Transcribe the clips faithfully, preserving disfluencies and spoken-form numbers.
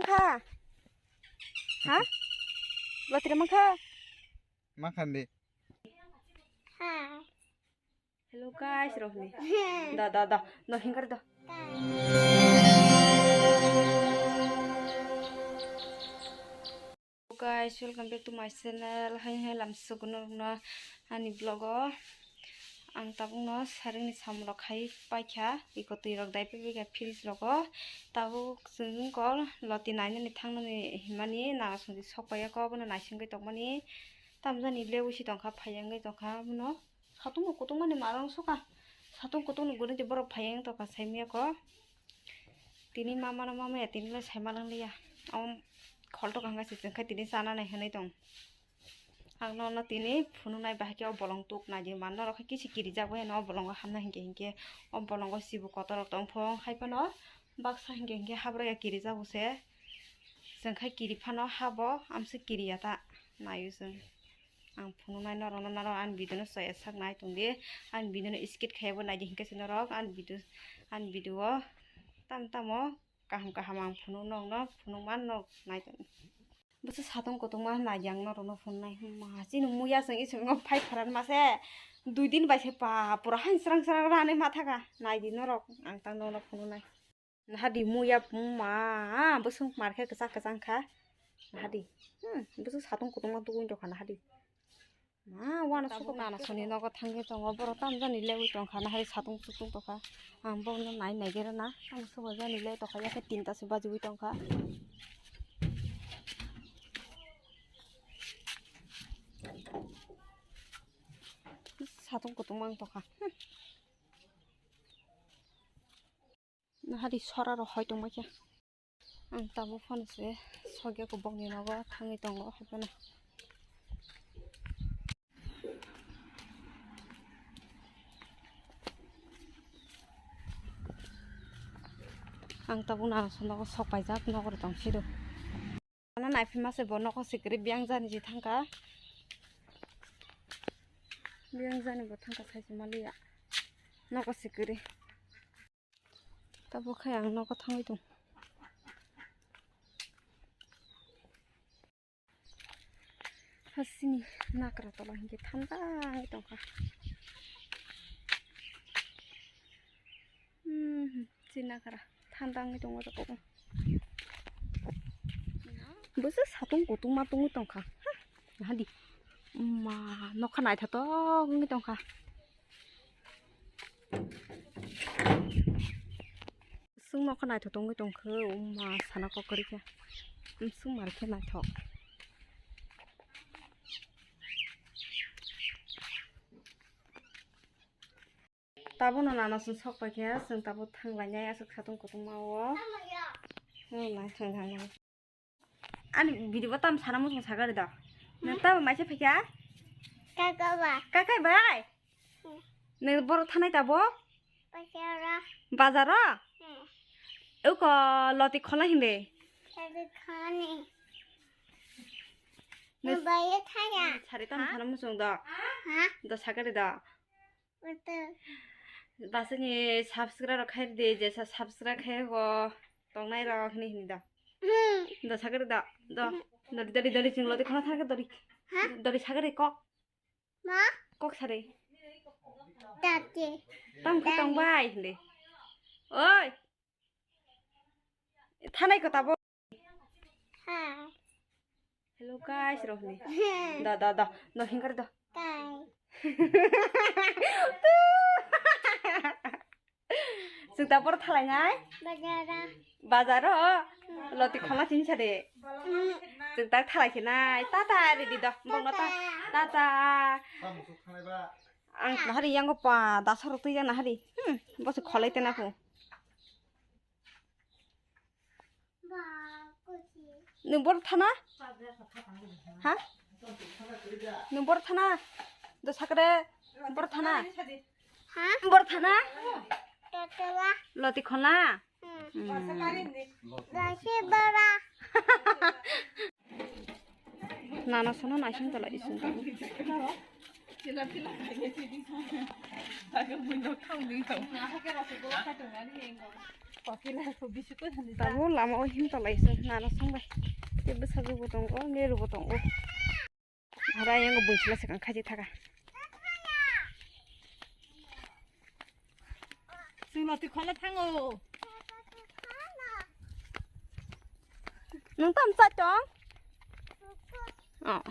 Ha? Ha? Lotri mankha? Mankha de. Hi. Hello guys, Rohini. Da, da, da. No, hingar da. Guys, welcome back to my channel. Hai, hai, lam sukuno rokno ani vlog o. Ang tabukno saringni samrok khai paikha. Iko twi rok dai paibaikha fridge rogo. Tabuk chwng kol loti nainani thangnani himani nana songwi sok paiyakho, abono naisingwi tongmani. Tamjani lewi si tongkha, phaiya wngwi tongkha abono. Satung no kutung mani marang suka. Satung kutung ni guri borok phaiya wng tongkha saimiyakho. Tini mama no mama ya tini le saima lang liya. Om khol to kanga se chwng khai tini chana nai hinwi tong. Ang no no tini phunuk nai bahai khe o bolong tuk nai di man norok khe kisi kirijak bai no o bolongo hamna hinkhe hinkhe o bolongo sibu kotor rok tong phong hai phano baksa hinkhe hinkhe habra ya kirijak bo se. Chwng khai kiri phano habo amswk kiriya ta naio chwng. Ang phunuknai norokno, norok ani video no chaya sak nai tongdi. Ani video no skip khaibo naidi hinkhe se norok ani video, ani video o tam tamo kaham kaham ang phunuk nokno phunukma nok nai tong. Bwswk satung kutung ma nai yang norokno phunuknai. Ma chini muya chwng isuk no phai pharan ma se dui din bai se pa pura han srang srang rani ma thaka naidi norok ang tang nokno phunuknai. Nahadi muya ma bwswk markhe kwchak kwchang kha. Nahadi. Hmm, bwswk satung kutung ma tugui tongkha nahadi. Ma wana tabuk suku nana soni nogo thangwi tongo borok tamjani lewi tongkha nahadi satung sutung tongkha. Ang bono nai nai gera na ang subo jani le tongkha yakhe tinta se bajiwi tongkha. Satung kutung ma tongkha. Hmm. Nahadi sora rok hoi tongma khe. Ang tabuk phano se sogya kubok ni nogo thangwi tongo hoi phano. Ang tabuk nana sona nogo sok paijak nogo tong sido. Ano naiphima se bo nokho sikiri biyang jani je thangkha. Biyang jani bo thangkha saise maliya. Nokho sikiri. Tabuk khai ang nokho thangwi tong. Hasini nakra tola hinkhe thanda wngwi tongkha. Hmm, si nakra thanda wngwi tongo jotobo. Bwswk satung kutung ma tungwi tongkha. Ha, nahadi. Ma, nokha naithotok wngwi tongkha. Chwng nokha naithotok wngwi tongkha, o ma sana kok kwrwi khe. Chwng mar khe naithok. Tabukno nana chwng sok paikha, chwng tabuk thang lainai aswk satung kutung ma o. Hmm, nai thang thang nai. Ani video bo tam sana muchung sagari da. Nang tamo maise phikha? Kaka ba. Kakai bai? Hmm. Nang boro thanai tabo? Bazaro. Bazaro? Hmm. Uko loti khola hinde? Loti kholani. Nang baye thaya. Sari tam sana muchung da. Ha? Da sagari da. Basini subscribe rok khai di, jesa subscribe khai go tongnai rok hini hini da. Hmm. Da sagari da, da. Hmm. Dori, dori, dori, chwng lodi khona thangkhe dori. Ha? Dori sagari kok. Ma? Kok sari. Dati. Tam khe tong bai hindi. Oi. Thanai ko tabo. Hi. Hello guys, Rohini. Da, da, da. No, hingar da. Kai. Chwng ta boro thalai nai? Bazaro. Bazaro? Loti khona chini sade. Mm. Chwng ta thalai khe nai. Tata, ready da. Bongno ta. Tata. Tata. Ang nahari yango pa, dasaro twi jana hari. Hmm, bosi kholai tena ko. Nwng boro thana? Ha? Nwng boro thana? Do sakre boro thana? Ha? Boro thana? Loti khona? Hmm. Loti bora. Nana sono naising tola ising tola. Tabo lama o him tolai se nana song bai. Tei bwsajwk bo tongo, meru bo tongo. Hara yang bo sila se kang khaji thaga. Sing loti khola thango. Nung tam cha tong? Oh.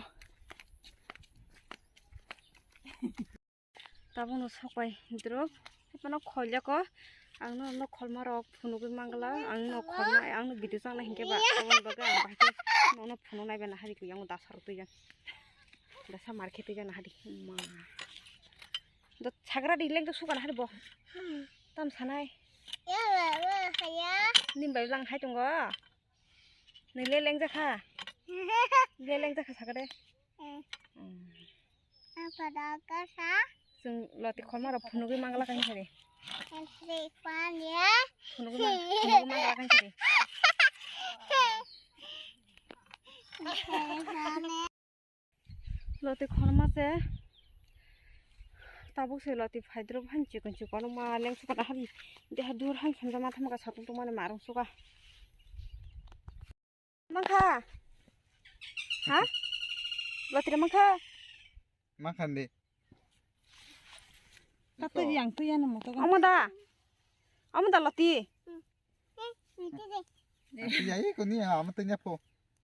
Tabukno sok bai drop. Haiphano kholjako. Ang no, no kholma rok phunugwi mangla. Ang no kholma, ang no video changna hinkhe ba. Aboni bagwi ang bahai khe nono phunuk nai bana hari kuyang dasa rok twi jang. Dasa market twi jang hari. Ma. Do sagra di leng to sukan hari bo. Tam sanai. Nim bai lang hai tongo. Nile leng jakha. Nile leng jakha sakade. Apa da kasa? Sung loti kholma rok phunugwi mangla kain sari. Sri panya. Phunugwi mang-, phunugwi mangla kain sari. Loti khorma se tabuk se loti phaidrop han chikon chikon ma leng sukana hari deha dur han samja ma thama ka satung tungmani marung suka. Mangkha? Ha? Loti re mangkha? Mangkha de. Kato yang tu yan mo to. Omo da. Omo da loti. Aku ya iko ni ya ama tanya po.